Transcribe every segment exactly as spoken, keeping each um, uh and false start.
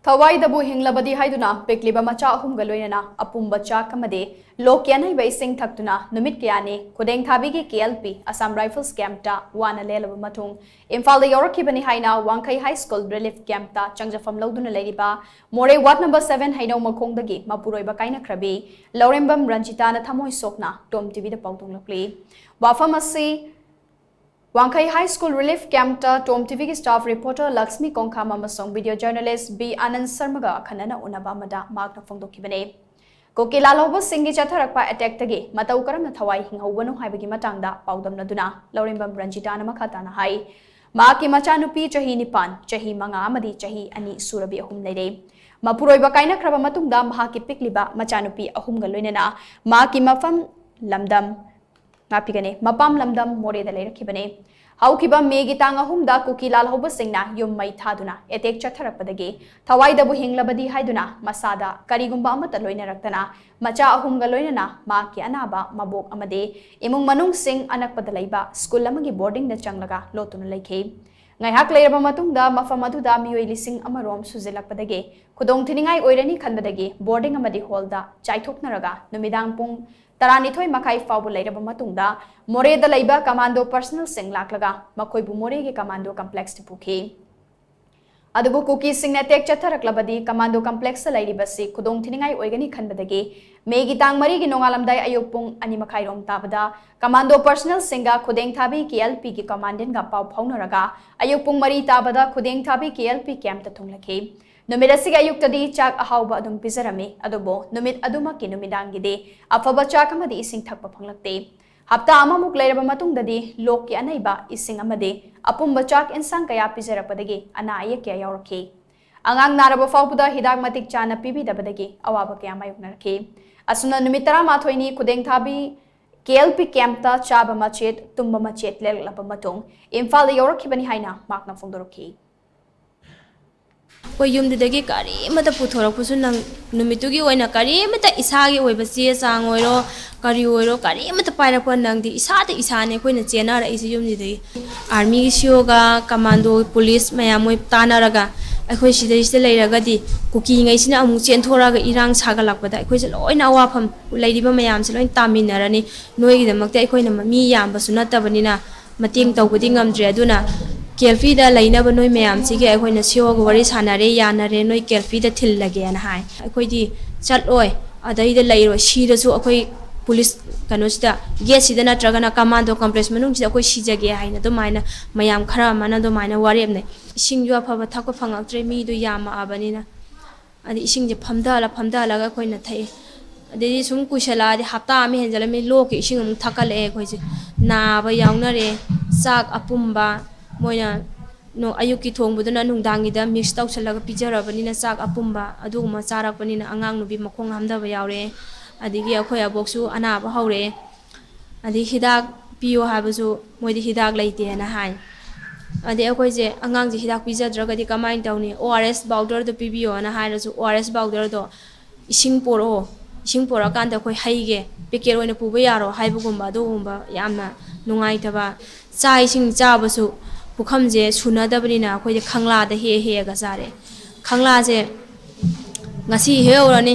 ꯊꯋꯥꯏꯗꯕꯨ ꯍꯤꯡꯂꯕꯗꯤ ꯍꯥꯏꯗꯨꯅ ꯄꯤꯛꯂꯤꯕ ꯃꯆꯥ ꯑꯍꯨꯝꯒ ꯂꯣꯏꯅꯅ ꯑꯄꯨꯝꯕ ꯆꯥꯛ ꯑꯃꯗꯤ ꯂꯣꯛꯀꯤ ꯑꯅꯩꯕ ꯏꯁꯤꯡ ꯊꯛꯇꯨꯅ ꯅꯨꯃꯤꯠ ꯀꯌꯥꯅꯤ ꯈꯨꯗꯦꯡꯊꯥꯕꯤꯒꯤ K L P Assam Rifles camp ꯇ ꯋꯥꯅ ꯂꯦꯜꯂꯕ ꯃꯇꯨꯡ ꯏꯝꯐꯥꯜꯗ ꯌꯧꯔꯛꯈꯤꯕꯅꯤ ꯍꯥꯏꯅ ꯋꯥꯡꯈꯩ High School Relief Camp ꯇ ꯆꯪꯖꯐꯝ ꯂꯧꯗꯨꯅ ꯂꯩꯔꯤꯕ ꯃꯣꯔꯦ Ward number seven ꯍꯩꯅꯧ ꯃꯈꯣꯡꯗꯒꯤ ꯃꯄꯨꯔꯣꯏꯕ ꯀꯥꯏꯅꯈ꯭ꯔꯕꯤ ꯂꯧꯔꯦꯝꯕꯝ ꯔꯟꯖꯤꯇꯥꯅ ꯊꯃꯣꯏ ꯁꯣꯛꯅ ꯇꯣꯝ ꯇꯤꯚꯤꯗ ꯄꯥꯎꯗꯝꯂꯛꯂꯤ꯫ ꯋꯥꯐꯝ ꯑꯁꯤ ꯋꯥꯡꯈꯩ High School Relief Camp ꯇ ꯇꯣꯝ ꯇꯤꯚꯤꯒꯤ staff reporter ꯂꯛꯁꯃꯤ ꯀꯣꯡꯈꯥꯝ ꯑꯃꯁꯨꯡ video journalist ꯕꯤ ꯑꯅꯟ ꯁꯔꯃꯒ ꯑꯈꯟꯅꯅ ꯎꯅꯕ ꯑꯃꯗ ꯃꯍꯥꯛꯅ ꯐꯣꯡꯗꯣꯛꯈꯤꯕꯅꯤ꯫ ꯀꯨꯀꯤ ꯂꯥꯜꯍꯧꯕꯁꯤꯡꯒꯤ ꯆꯠꯊꯔꯛꯄ attack ꯇꯒꯤ ꯃꯇꯧ ꯀꯔꯝꯅ ꯊꯋꯥꯏ ꯍꯤꯡꯍꯧꯕꯅꯣ ꯍꯥꯏꯕꯒꯤ ꯃꯇꯥꯡꯗ ꯄꯥꯎꯗꯝꯅꯗꯨꯅ ꯂꯧꯔꯦꯝꯕꯝ ꯔꯟꯖꯤꯇꯥꯅ ꯃꯈꯥ ꯇꯥꯅ ꯍꯥꯏ, ꯃꯍꯥꯛꯀꯤ ꯃꯆꯥꯅꯨꯄꯤ ꯆꯍꯤ ꯅꯤꯄꯥꯟ, ꯆꯍꯤ ꯃꯉꯥ ꯑꯃꯗꯤ ꯆꯍꯤ ꯑꯅꯤ ꯁꯨꯔꯕꯤ ꯑꯍꯨꯝ ꯂꯩꯔꯦ꯫ ꯃꯄꯨꯔꯣꯏꯕ ꯀꯥꯏꯅꯈ꯭ꯔꯕ ꯃꯇꯨꯡꯗ ꯃꯍꯥꯛꯀꯤ ꯄꯤꯛꯂꯤꯕ ꯃꯆꯥꯅꯨꯄꯤ ꯑꯍꯨꯝꯒ ꯂꯣꯏꯅꯅ ꯃꯍꯥꯛꯀꯤ ꯃꯐꯝ ꯂꯝꯗꯝ ꯉꯥꯛꯄꯤꯒꯅꯤ, ꯃꯄꯥꯝ ꯂꯝꯗꯝ ꯃꯣꯔꯦꯗ ꯂꯩꯔꯛꯈꯤꯕꯅꯤ꯫ ꯍꯧꯈꯤꯕ ꯃꯦꯒꯤ ꯇꯥꯡ ꯑꯍꯨꯝꯗ ꯀꯨꯀꯤ ꯂꯥꯜꯍꯧꯕꯁꯤꯡꯅ ꯌꯨꯝ ꯃꯩ ꯊꯥꯗꯨꯅ attack ꯆꯠꯊꯔꯛꯄꯗꯒꯤ ꯊꯋꯥꯏꯗꯕꯨ ꯍꯤꯡꯂꯕꯗꯤ ꯍꯥꯏꯗꯨꯅ ꯃꯁꯥꯗ ꯀꯔꯤꯒꯨꯝꯕ ꯑꯃꯠꯇ ꯂꯣꯏꯅꯔꯛꯇꯅ ꯃꯆꯥ ꯑꯍꯨꯝꯒ ꯂꯣꯏꯅꯅ ꯃꯍꯥꯛꯀꯤ ꯑꯅꯥꯕ ꯃꯕꯣꯛ ꯑꯃꯗꯤ ꯏꯃꯨꯡ ꯃꯅꯨꯡꯁꯤꯡ ꯑꯅꯛꯄꯗ ꯂꯩꯕ school ꯑꯃꯒꯤ boarding ꯗ ꯆꯪꯂꯒ ꯂꯣꯠꯇꯨꯅ ꯂꯩꯈꯤ꯫ ꯉꯥꯏꯍꯥꯛ ꯂꯩꯔꯕ ꯃꯇꯨꯡꯗ ꯃꯐꯝ ꯑꯗꯨꯗ ꯃꯤꯑꯣꯏ ꯂꯤꯁꯤꯡ ꯑꯃꯔꯣꯝ ꯁꯨꯖꯤꯜꯂꯛꯄꯗꯒꯤ ꯈꯨꯗꯣꯡꯊꯤꯅꯤꯡꯉꯥꯏ ꯑꯣꯏꯔꯅꯤ ꯈꯟꯕꯗꯒꯤ boarding ꯑꯃꯗꯤ hall ꯗ ꯆꯥꯏꯊꯣꯛꯅꯔꯒ ꯅꯨꯃꯤꯗꯥꯡ ꯄꯨꯡ ꯇꯔꯥꯅꯤꯊꯣꯏ ꯃꯈꯥꯏ ꯐꯥꯎꯕ ꯂꯩꯔꯕ ꯃꯇꯨꯡꯗ ꯃꯣꯔꯦꯗ ꯂꯩꯕ commando personnel ꯁꯤꯡ ꯂꯥꯛꯂꯒ ꯃꯈꯣꯏꯕꯨ ꯃꯣꯔꯦꯒꯤ commando complex ꯇ ꯄꯨꯈꯤ꯫ ꯑꯗꯨꯕꯨ ꯀꯨꯀꯤꯁꯤꯡꯅ attack ꯆꯠꯊꯔꯛꯂꯕꯗꯤ commando complex ꯇ ꯂꯩꯔꯤꯕꯁꯤ ꯈꯨꯗꯣꯡꯊꯤꯅꯤꯡꯉꯥꯏ ꯑꯣꯏꯒꯅꯤ ꯈꯟꯕꯗꯒꯤ ꯃꯦꯒꯤ ꯇꯥꯡ ꯃꯔꯤꯒꯤ ꯅꯣꯡꯉꯥꯜꯂꯝꯗꯥꯏ ꯑꯌꯨꯛ ꯄꯨꯡ ꯑꯅꯤ ꯃꯈꯥꯏꯔꯣꯝ ꯇꯥꯕꯗ commando personnel ꯁꯤꯡꯒ ꯈꯨꯗꯦꯡꯊꯥꯕꯤ ꯀꯦ ꯑꯦꯜ ꯄꯤ ꯒꯤ commandant ꯒ ꯄꯥꯎ ꯐꯥꯎꯅꯔꯒ ꯑꯌꯨꯛ ꯄꯨꯡ ꯃꯔꯤ ꯇꯥꯕꯗ ꯈꯨꯗꯦꯡꯊꯥꯕꯤ ꯀꯦ ꯑꯦꯜ ꯄꯤ camp ꯇ ꯊꯨꯡꯂꯈꯤ꯫ ꯅꯨꯃꯤꯠ ꯑꯁꯤꯒꯤ ꯑꯌꯨꯛꯇꯗꯤ ꯆꯥꯛ ꯑꯍꯥꯎꯕ ꯑꯗꯨꯝ ꯄꯤꯖꯔꯝꯃꯤ, ꯑꯗꯨꯕꯨ ꯅꯨꯃꯤꯠ ꯑꯗꯨꯃꯛꯀꯤ ꯅꯨꯃꯤꯗꯥꯡꯒꯤꯗꯤ ꯑꯐꯕ ꯆꯥꯛ ꯑꯃꯗꯤ ꯏꯁꯤꯡ ꯊꯛꯄ ꯐꯪꯂꯛꯇꯦ꯫ ꯍꯞꯇꯥ ꯑꯃꯃꯨꯛ ꯂꯩꯔꯕ ꯃꯇꯨꯡꯗꯗꯤ ꯂꯣꯛꯀꯤ ꯑꯅꯩꯕ, ꯏꯁꯤꯡ ꯑꯃꯗꯤ ꯑꯄꯨꯝꯕ ꯆꯥꯛ ꯏꯟꯁꯥꯡ ꯀꯌꯥ ꯄꯤꯖꯔꯛꯄꯗꯒꯤ ꯑꯅꯥ ꯑꯌꯦꯛ ꯀꯌꯥ ꯌꯥꯎꯔꯛꯈꯤ꯫ ꯑꯉꯥꯡ ꯅꯥꯔꯕ ꯐꯥꯎꯕꯗ ꯍꯤꯗꯥꯛ ꯃꯇꯤꯛ ꯆꯥꯅ ꯄꯤꯕꯤꯗꯕꯗꯒꯤ ꯑꯋꯥꯕ ꯀꯌꯥ ꯃꯥꯌꯣꯛꯅꯔꯛꯈꯤ꯫ ꯑꯁꯨꯝꯅ ꯅꯨꯃꯤꯠ ꯇꯔꯥꯃꯥꯊꯣꯏꯅꯤ ꯈꯨꯗꯦꯡꯊꯥꯕꯤ ꯀꯦ ꯑꯦꯜ ꯄꯤ camp ꯇ ꯆꯥꯕ ꯃꯆꯦꯠ, ꯇꯨꯝꯕ ꯃꯆꯦꯠ ꯂꯦꯜꯂꯛꯂꯕ ꯃꯇꯨꯡ ꯏꯝꯐꯥꯜꯗ ꯌꯧꯔꯛꯈꯤꯕꯅꯤ ꯍꯥꯏꯅ ꯃꯍꯥꯛꯅ ꯐꯣꯡꯗꯣꯔꯛꯈꯤ꯫ ꯑꯩꯈꯣꯏ ꯌꯨꯝꯗꯨꯗꯒꯤ ꯀꯔꯤꯃꯠꯇ ꯄꯨꯊꯣꯔꯛꯄꯁꯨ ꯅꯪ-, ꯅꯨꯃꯤꯠꯇꯨꯒꯤ ꯑꯣꯏꯅ ꯀꯔꯤꯃꯠꯇ ꯏꯁꯥꯒꯤ ꯑꯣꯏꯕ ꯆꯦ ꯆꯥꯡ ꯑꯣꯏꯔꯣ, ꯀꯔꯤ ꯑꯣꯏꯔꯣ, ꯀꯔꯤꯃꯠꯇ ꯄꯥꯏꯔꯛꯄ ꯅꯪꯗꯦ꯫ ꯏꯁꯥꯗ ꯏꯁꯥꯅꯦ ꯑꯩꯈꯣꯏꯅ ꯆꯦꯟꯅꯔꯛꯏꯁꯦ ꯌꯨꯝꯁꯤꯗꯒꯤ꯫ Army ꯒꯤ C O ꯒ commando, police ꯃꯌꯥꯝ ꯃꯣꯏ ꯇꯥꯟꯅꯔꯒ ꯑꯩꯈꯣꯏ ꯁꯤꯗꯩꯁꯤꯗ ꯂꯩꯔꯒꯗꯤ ꯀꯨꯀꯤꯉꯩꯁꯤꯅ ꯑꯃꯨꯛ ꯆꯦꯟꯊꯣꯔꯛꯑꯒ ꯏꯔꯥꯡ ꯁꯥꯒꯠꯂꯛꯄꯗ ꯑꯩꯈꯣꯏꯁꯦ ꯂꯣꯏꯅ ꯑꯋꯥꯐꯝ, ꯂꯩꯔꯤꯕ ꯃꯌꯥꯝꯁꯦ ꯂꯣꯏꯅ ꯇꯥꯃꯤꯟꯅꯔꯅꯤ꯫ ꯅꯣꯏꯒꯤꯗꯃꯛꯇ ꯑꯩꯈꯣꯏꯅ ꯃꯤ ꯌꯥꯝꯕꯁꯨ ꯅꯠꯇꯕꯅꯤꯅ ꯃꯇꯦꯡ ꯇꯧꯕꯗꯤ ꯉꯝꯗ꯭ꯔꯦ꯫ ꯑꯗꯨꯅ ꯀꯦꯜꯐꯤꯗ ꯂꯩꯅꯕ ꯅꯣꯏ ꯃꯌꯥꯝꯁꯤꯒꯤ ꯑꯩꯈꯣꯏꯅ ꯁꯤꯑꯣꯒ ꯋꯥꯔꯤ ꯁꯥꯟꯅꯔꯦ, ꯌꯥꯅꯔꯦ, ꯅꯣꯏ ꯀꯦꯜꯐꯤꯗ ꯊꯤꯜꯂꯒꯦꯅ ꯍꯥꯏ꯫ ꯑꯩꯈꯣꯏꯗꯤ ꯆꯠꯂꯣꯏ, ꯑꯗꯩꯗ ꯂꯩꯔꯣꯏ, ꯁꯤꯔꯁꯨ ꯑꯩꯈꯣꯏ ꯄꯨꯂꯤꯁ ꯀꯩꯅꯣꯁꯤꯗ, ꯒꯦꯠꯁꯤꯗ ꯅꯠꯇ꯭ꯔꯒꯅ ꯀꯃꯥꯟꯗꯣ ꯀꯝꯄ꯭ꯂꯦꯛꯁ ꯃꯅꯨꯡꯁꯤꯗ ꯑꯩꯈꯣꯏ ꯁꯤꯖꯒꯦ ꯍꯥꯏꯅ ꯑꯗꯨꯃꯥꯏꯅ ꯃꯌꯥꯝ ꯈꯔ ꯑꯃꯅ ꯑꯗꯨꯃꯥꯏꯅ ꯋꯥꯔꯦꯞꯅꯩ꯫ ꯏꯁꯤꯡꯁꯨ ꯑꯐꯕ ꯊꯛꯄ ꯐꯪꯉꯛꯇ꯭ꯔꯦ, ꯃꯤꯗꯣ ꯌꯥꯝꯃꯛꯑꯕꯅꯤꯅ꯫ ꯑꯗꯩ ꯏꯁꯤꯡꯁꯦ ꯐꯝꯊꯍꯜꯂ ꯐꯝꯊꯍꯜꯂꯒ ꯑꯩꯈꯣꯏꯅ ꯊꯛꯑꯦ꯫ ꯑꯗꯩꯗꯤ ꯁꯨꯝ ꯀꯨꯏꯁꯜꯂꯛꯑꯗꯤ ꯍꯞꯇꯥ ꯑꯃ ꯍꯦꯟꯖꯜꯂꯝꯃꯤ, ꯂꯣꯛꯀꯤ ꯏꯁꯤꯡ ꯑꯃꯨꯛ ꯊꯛꯀꯠꯂꯛꯑꯦ ꯑꯩꯈꯣꯏꯁꯦ꯫ ꯅꯥꯕ ꯌꯥꯎꯅꯔꯦ, ꯆꯥꯛ ꯑꯄꯨꯝꯕ, ꯃꯣꯏꯅ ꯅꯣ-, ꯑꯌꯨꯛꯀꯤ ꯊꯣꯡꯕꯗꯨꯅ ꯅꯨꯡꯗꯥꯡꯒꯤꯗ ꯃꯤꯛꯁ ꯇꯧꯁꯜꯂꯒ ꯄꯤꯖꯔꯕꯅꯤꯅ ꯆꯥꯛ ꯑꯄꯨꯝꯕ ꯑꯗꯨꯒꯨꯝꯕ ꯆꯥꯔꯛꯄꯅꯤꯅ ꯑꯉꯥꯡ ꯅꯨꯄꯤ ꯃꯈꯣꯡ ꯍꯥꯝꯊꯕ ꯌꯥꯎꯔꯛꯑꯦ꯫ ꯑꯗꯒꯤ ꯑꯩꯈꯣꯏ ꯑꯕꯣꯛꯁꯨ ꯑꯅꯥꯕ ꯍꯧꯔꯛꯑꯦ꯫ ꯑꯗꯩ ꯍꯤꯗꯥꯛ ꯄꯤꯌꯣ ꯍꯥꯏꯕꯁꯨ ꯃꯣꯏꯗꯤ ꯍꯤꯗꯥꯛ ꯂꯩꯇꯦꯅ ꯍꯥꯏ꯫ ꯑꯗꯩ ꯑꯩꯈꯣꯏꯁꯦ ꯑꯉꯥꯡꯁꯦ ꯍꯤꯗꯥꯛ ꯄꯤꯖꯗ꯭ꯔꯒꯗꯤ ꯀꯃꯥꯏꯅ ꯇꯧꯅꯤ? ꯑꯣ ꯑꯥꯔ ꯑꯦꯁ ꯄꯥꯎꯗꯔꯗꯣ ꯄꯤꯕꯤꯌꯣꯅ ꯍꯥꯏꯔꯁꯨ, ꯑꯣ ꯑꯥꯔ ꯑꯦꯁ ꯄꯥꯎꯗꯔꯗꯣ ꯏꯁꯤꯡ ꯄꯣꯔꯛꯑꯣ, ꯏꯁꯤꯡ ꯄꯣꯔꯛꯑꯀꯥꯟꯗ ꯑꯩꯈꯣꯏ ꯍꯩꯒꯦ, ꯄꯦꯀꯦꯠ ꯑꯣꯏꯅ ꯄꯨꯕ ꯌꯥꯔꯣ ꯍꯥꯏꯕꯒꯨꯝꯕ ꯑꯗꯨꯒꯨꯝꯕ ꯌꯥꯝꯅ ꯅꯨꯡꯉꯥꯏꯇꯕ꯫ ꯆꯥꯛ ꯏꯁꯤꯡ ꯆꯥꯕꯁꯨ ꯄꯨꯈꯝꯁꯦ ꯁꯨꯅꯗꯕꯅꯤꯅ ꯑꯩꯈꯣꯏꯗꯤ ꯈꯪꯂꯥꯗ ꯍꯦꯛ ꯍꯦꯛꯑꯒ ꯆꯥꯔꯦ꯫ ꯈꯪꯂꯥꯁꯦ ꯉꯁꯤ ꯍꯦꯛꯍꯧꯔꯅꯤ,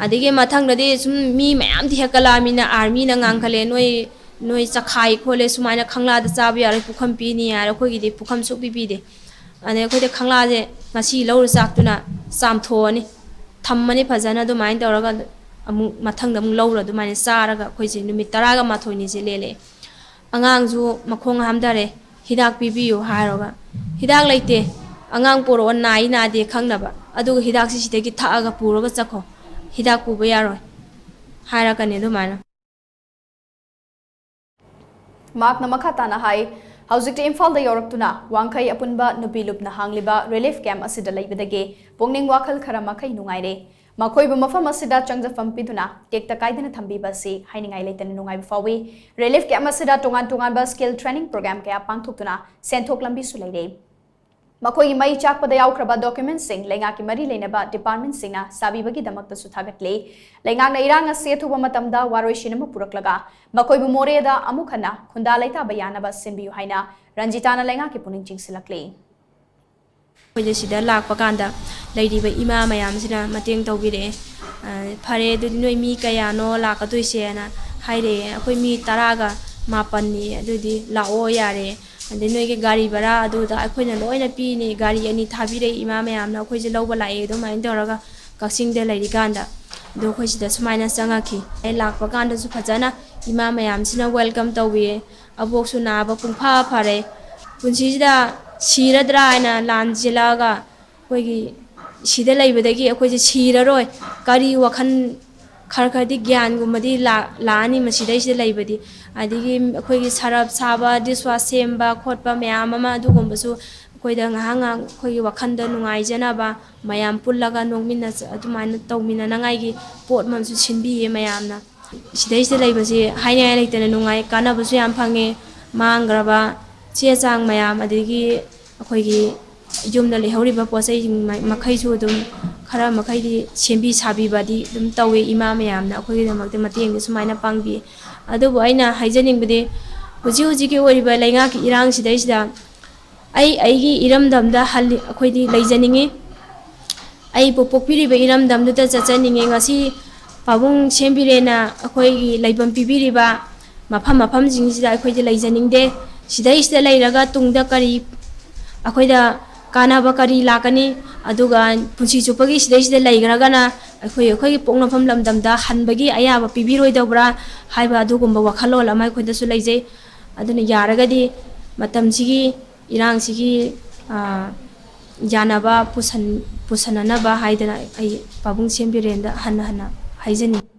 ꯑꯗꯒꯤ ꯃꯊꯪꯗꯗꯤ ꯁꯨꯝ ꯃꯤ ꯃꯌꯥꯝꯗꯤ ꯍꯦꯛꯀꯠꯂꯛꯑꯃꯤꯅ ꯑꯥꯔꯃꯤꯅ ꯉꯥꯡꯈꯠꯂꯦ, "ꯅꯣꯏ, ꯅꯣꯏ ꯆꯈꯥꯏ ꯈꯣꯠꯂꯦ, ꯁꯨꯃꯥꯏꯅ ꯈꯪꯂꯥꯗ ꯆꯥꯕ ꯌꯥꯔꯣꯏ, ꯄꯨꯈꯝ ꯄꯤꯅꯤ" ꯍꯥꯏꯔꯦ꯫ ꯑꯩꯈꯣꯏꯒꯤꯗꯤ ꯄꯨꯈꯝ ꯁꯨꯛꯄꯤ ꯄꯤꯗꯦ꯫ ꯑꯗꯩ ꯑꯩꯈꯣꯏꯗ ꯈꯪꯂꯥꯁꯦ ꯉꯁꯤ ꯂꯧꯔ ꯆꯥꯛꯇꯨꯅ ꯆꯥꯝꯊꯣꯛꯑꯅꯤ, ꯊꯝꯃꯅꯤ ꯐꯖꯅ꯫ ꯑꯗꯨꯃꯥꯏꯅ ꯇꯧꯔꯒ ꯑꯃꯨꯛ ꯃꯊꯪꯗ ꯑꯃꯨꯛ ꯂꯧꯔ ꯑꯗꯨꯃꯥꯏꯅ ꯆꯥꯔꯒ ꯑꯩꯈꯣꯏꯁꯦ ꯅꯨꯃꯤꯠ ꯇꯔꯥꯒ ꯃꯥꯊꯣꯏꯅꯤꯁꯦ ꯂꯦꯜꯂꯛꯑꯦ꯫ ꯑꯉꯥꯡꯁꯨ ꯃꯈꯣꯡ ꯍꯥꯝꯊꯔꯦ, "ꯍꯤꯗꯥꯛ ꯄꯤꯕꯤꯌꯨ" ꯍꯥꯏꯔꯒ, "ꯍꯤꯗꯥꯛ ꯂꯩꯇꯦ, ꯑꯉꯥꯡ ꯄꯣꯔꯛꯑꯣ, ꯅꯥꯏ ꯅꯥꯗꯦ ꯈꯪꯅꯕ, ꯑꯗꯨꯒ ꯍꯤꯗꯥꯛꯁꯤ ꯁꯤꯗꯒꯤ ꯊꯛꯑꯒ ꯄꯨꯔꯒ ꯆꯠꯈꯣ, ꯍꯤꯗꯥꯛ ꯄꯨꯕ ꯌꯥꯔꯣꯏ" ꯍꯥꯏꯔꯛꯀꯅꯤ ꯑꯗꯨꯃꯥꯏꯅ꯫ ꯃꯍꯥꯛꯅ ꯃꯈꯥ ꯇꯥꯅ ꯍꯥꯏ, ꯍꯧꯖꯤꯛꯇꯤ ꯏꯝꯐꯥꯜꯗ ꯌꯧꯔꯛꯇꯨꯅ ꯋꯥꯡꯈꯩ ꯑꯄꯨꯟꯕ ꯅꯨꯄꯤ ꯂꯨꯞꯅ ꯍꯥꯡꯂꯤꯕ ꯔꯤꯂꯤꯐ ꯀꯦꯝꯞ ꯑꯁꯤꯗ ꯂꯩꯕꯗꯒꯤ ꯄꯨꯛꯅꯤꯡ ꯋꯥꯈꯜ ꯈꯔ ꯃꯈꯩ ꯅꯨꯡꯉꯥꯏꯔꯦ꯫ ꯃꯈꯣꯏꯕꯨ ꯃꯐꯝ ꯑꯁꯤꯗ ꯆꯪꯖꯐꯝ ꯄꯤꯗꯨꯅ ꯇꯦꯛꯇ ꯀꯥꯏꯗꯅ ꯊꯝꯕꯤꯕ ꯑꯁꯤ ꯍꯥꯏꯅꯤꯡꯉꯥꯏ ꯂꯩꯇꯅ ꯅꯨꯡꯉꯥꯏꯕ ꯐꯥꯎꯏ꯫ ꯔꯤꯂꯤꯐ ꯀꯦꯝꯞ ꯑꯁꯤꯗ ꯇꯣꯉꯥꯟ ꯇꯣꯉꯥꯟꯕ ꯁ꯭ꯀꯤꯜ ꯇ꯭ꯔꯦꯅꯤꯡ ꯄ꯭ꯔꯣꯒ꯭ꯔꯥꯝ ꯀꯌꯥ ꯄꯥꯡꯊꯣꯛꯇꯨꯅ ꯁꯦꯟꯊꯣꯛ ꯂꯝꯕꯤꯁꯨ ꯂꯩꯔꯦ꯫ ꯃꯈꯣꯏꯒꯤ ꯃꯩ ꯆꯥꯛꯄꯗ ꯌꯥꯎꯈ꯭ꯔꯕ ꯗꯣꯀ꯭ꯌꯨꯃꯦꯟꯠꯁꯤꯡ ꯂꯩꯉꯥꯛꯀꯤ ꯃꯔꯤ ꯂꯩꯅꯕ ꯗꯤꯄꯥꯔꯠꯃꯦꯟꯠꯁꯤꯡꯅ ꯁꯥꯕꯤꯕꯒꯤꯗꯃꯛꯇꯁꯨ ꯊꯥꯒꯠꯂꯤ꯫ ꯂꯩꯉꯥꯛꯅ ꯏꯔꯥꯡ ꯑꯁꯤ ꯑꯊꯨꯕ ꯃꯇꯝꯗ ꯋꯥꯔꯣꯏꯁꯤꯟ ꯑꯃ ꯄꯨꯔꯛꯂꯒ ꯃꯈꯣꯏꯕꯨ ꯃꯣꯔꯦꯗ ꯑꯃꯨꯛ ꯍꯟꯅ ꯈꯨꯟꯗꯥ ꯂꯩꯇꯥꯕ ꯌꯥꯅꯕ ꯁꯤꯟꯕꯤꯌꯨ ꯍꯥꯏꯅ ꯔꯟꯖꯤꯇꯥꯅ ꯂꯩꯉꯥꯛꯀꯤ ꯄꯨꯛꯅꯤꯡ ꯆꯤꯡꯁꯤꯜꯂꯛꯂꯤ꯫ ꯑꯩꯈꯣꯏꯗ ꯁꯤꯗ ꯂꯥꯛꯄ ꯀꯥꯟꯗ ꯂꯩꯔꯤꯕ ꯏꯃꯥ ꯃꯌꯥꯝꯁꯤꯅ ꯃꯇꯦꯡ ꯇꯧꯕꯤꯔꯛꯑꯦ꯫ "ꯑ, ꯐꯔꯦ, ꯑꯗꯨꯗꯤ ꯅꯣꯏ ꯃꯤ ꯀꯌꯥꯅꯣ ꯂꯥꯛꯀꯗꯣꯏꯁꯦꯅ?" ꯍꯥꯏꯔꯛꯑꯦ꯫ "ꯑꯩꯈꯣꯏ ꯃꯤ ꯇꯔꯥꯒ ꯃꯥꯄꯟꯅꯤ, ꯑꯗꯨꯗꯤ ꯂꯥꯛꯑꯣ ꯌꯥꯔꯦ꯫ ꯑꯗꯩ ꯅꯣꯏꯒꯤ ꯒꯥꯔꯤ ꯚꯔꯥ ꯑꯗꯨꯗ ꯑꯩꯈꯣꯏꯅ ꯂꯣꯏꯅ ꯄꯤꯅꯤ, ꯒꯥꯔꯤ ꯑꯅꯤ ꯊꯥꯕꯤꯔꯛꯏ ꯏꯃꯥ ꯃꯌꯥꯝꯅ ꯑꯩꯈꯣꯏꯁꯦ ꯂꯧꯕ ꯂꯥꯛꯑꯦ", ꯑꯗꯨꯃꯥꯏꯅ ꯇꯧꯔꯒ ꯀꯛꯆꯤꯡꯗ ꯂꯩꯔꯤꯀꯥꯟꯗ꯫ ꯑꯗꯣ ꯑꯩꯈꯣꯏ ꯁꯤꯗ ꯁꯨꯃꯥꯏꯅ ꯆꯪꯉꯛꯈꯤ꯫ ꯑꯩ ꯂꯥꯛꯄ ꯀꯥꯟꯗꯁꯨ ꯐꯖꯅ ꯏꯃꯥ ꯃꯌꯥꯝꯁꯤꯅ welcome ꯇꯧꯕꯤꯌꯦ꯫ ꯑꯕꯣꯛꯁꯨ ꯅꯥꯕ ꯄꯨꯡꯐ ꯐꯔꯦ꯫ ꯄꯨꯟꯁꯤꯁꯤꯗ ꯁꯤꯔꯗ꯭ꯔꯥ ꯍꯥꯏꯅ ꯂꯥꯟ ꯆꯦꯜꯂꯛꯑꯒ ꯑꯩꯈꯣꯏꯒꯤ ꯁꯤꯗ ꯂꯩꯕꯗꯒꯤ ꯑꯩꯈꯣꯏꯁꯦ ꯁꯤꯔꯔꯣꯏ꯫ ꯀꯔꯤ ꯋꯥꯈꯜ ꯈꯔ ꯈꯔꯗꯤ ꯒ꯭ꯌꯥꯟꯒꯨꯝꯕꯗꯤ ꯂꯥ-, ꯂꯥꯛꯑꯅꯤ ꯃꯁꯤꯗꯩꯁꯤꯗ ꯂꯩꯕꯗꯤ꯫ ꯑꯗꯒꯤ ꯑꯩꯈꯣꯏꯒꯤ ꯁꯔꯞ ꯁꯥꯕ, dishwash ꯁꯦꯝꯕ ꯈꯣꯠꯄ ꯃꯌꯥꯝ ꯑꯃ ꯑꯗꯨꯒꯨꯝꯕꯁꯨ ꯑꯩꯈꯣꯏꯗ ꯉꯥꯏꯍꯥꯛ ꯉꯥꯏꯍꯥꯛ ꯑꯩꯈꯣꯏꯒꯤ ꯋꯥꯈꯜꯗ ꯅꯨꯡꯉꯥꯏꯖꯅꯕ, ꯃꯌꯥꯝ ꯄꯨꯜꯂꯒ ꯅꯣꯛꯃꯤꯟꯅ-, ꯑꯗꯨꯃꯥꯏꯅ ꯇꯧꯃꯤꯟꯅꯅꯉꯥꯏꯒꯤ ꯄꯣꯠ ꯑꯃꯁꯨ ꯁꯤꯟꯕꯤꯌꯦ ꯃꯌꯥꯝꯅ꯫ ꯁꯤꯗꯩꯁꯤꯗ ꯂꯩꯕꯁꯤ ꯍꯥꯏꯅꯤꯡꯉꯥꯏ ꯂꯩꯇꯅ ꯅꯨꯡꯉꯥꯏ, ꯀꯥꯟꯅꯕꯁꯨ ꯌꯥꯝ ꯐꯪꯉꯦ꯫ ꯃꯥꯡꯈ꯭ꯔꯕ ꯆꯦ ꯆꯥꯡ ꯃꯌꯥꯝ, ꯑꯗꯒꯤ ꯑꯩꯈꯣꯏꯒꯤ ꯌꯨꯝꯗ ꯂꯩꯍꯧꯔꯤꯕ ꯄꯣꯠ ꯆꯩꯁꯤꯡ ꯃ-, ꯃꯈꯩꯁꯨ ꯑꯗꯨꯝ ꯈꯔ ꯃꯈꯩꯗꯤ ꯁꯦꯝꯕꯤ ꯁꯥꯕꯤꯕꯗꯤ ꯑꯗꯨꯝ ꯇꯧꯋꯦ꯫ ꯏꯃꯥ ꯃꯌꯥꯝꯅ ꯑꯩꯈꯣꯏꯒꯤꯗꯃꯛꯇ ꯃꯇꯦꯡꯗꯤ ꯁꯨꯃꯥꯏꯅ ꯄꯥꯡꯕꯤ꯫ ꯑꯗꯨꯕꯨ ꯑꯩꯅ ꯍꯥꯏꯖꯅꯤꯡꯕꯗꯤ, ꯍꯧꯖꯤꯛ ꯍꯧꯖꯤꯛꯀꯤ ꯑꯣꯏꯔꯤꯕ ꯂꯩꯉꯥꯛꯀꯤ ꯏꯔꯥꯡꯁꯤꯗꯩꯁꯤꯗ ꯑꯩ ꯑꯩꯒꯤ ꯏꯔꯝꯗꯝꯗ ꯍꯜꯂꯤ-, ꯑꯩꯈꯣꯏꯗꯤ ꯂꯩꯖꯅꯤꯡꯉꯤ꯫ ꯑꯩꯕꯨ ꯄꯣꯛꯄꯤꯔꯤꯕ ꯏꯔꯝꯗꯝꯗꯨꯗ ꯆꯠꯆꯅꯤꯡꯉꯤ꯫ ꯉꯁꯤ ꯄꯥꯕꯨꯡ ꯁꯦꯝꯕꯤꯔꯦꯅ ꯑꯩꯈꯣꯏꯒꯤ ꯂꯩꯐꯝ ꯄꯤꯕꯤꯔꯤꯕ ꯃꯐꯝ ꯃꯐꯝꯁꯤꯡꯁꯤꯗ ꯑꯩꯈꯣꯏꯗꯤ ꯂꯩꯖꯅꯤꯡꯗꯦ꯫ ꯁꯤꯗꯩꯁꯤꯗ ꯂꯩꯔꯒ ꯇꯨꯡꯗ ꯀꯔꯤ ꯑꯩꯈꯣꯏꯗ ꯀꯥꯟꯅꯕ ꯀꯔꯤ ꯂꯥꯛꯀꯅꯤ? ꯑꯗꯨꯒ ꯄꯨꯟꯁꯤ ꯆꯨꯞꯄꯒꯤ ꯁꯤꯗꯩꯁꯤꯗ ꯂꯩꯈ꯭ꯔꯒꯅ ꯑꯩꯈꯣꯏ, ꯑꯩꯈꯣꯏꯒꯤ ꯄꯣꯛꯅꯐꯝ ꯂꯝꯗꯝꯗ ꯍꯟꯕꯒꯤ ꯑꯌꯥꯕ ꯄꯤꯕꯤꯔꯣꯏꯗꯧꯕ꯭ꯔꯥ ꯍꯥꯏꯕ ꯑꯗꯨꯒꯨꯝꯕ ꯋꯥꯈꯜꯂꯣꯟ ꯑꯃ ꯑꯩꯈꯣꯏꯗꯁꯨ ꯂꯩꯖꯩ꯫ ꯑꯗꯨꯅ ꯌꯥꯔꯒꯗꯤ ꯃꯇꯝꯁꯤꯒꯤ ꯏꯔꯥꯡꯁꯤꯒꯤ, ꯑ, ꯌꯥꯅꯕ ꯄꯨꯁꯟ-, ꯄꯨꯁꯟꯅꯅꯕ ꯍꯥꯏꯗꯅ ꯑꯩ ꯄꯥꯕꯨꯡ ꯁꯦꯝꯕꯤꯔꯦꯟꯗ ꯍꯟꯅ ꯍꯟꯅ ꯍꯥꯏꯖꯅꯤꯡꯏ꯫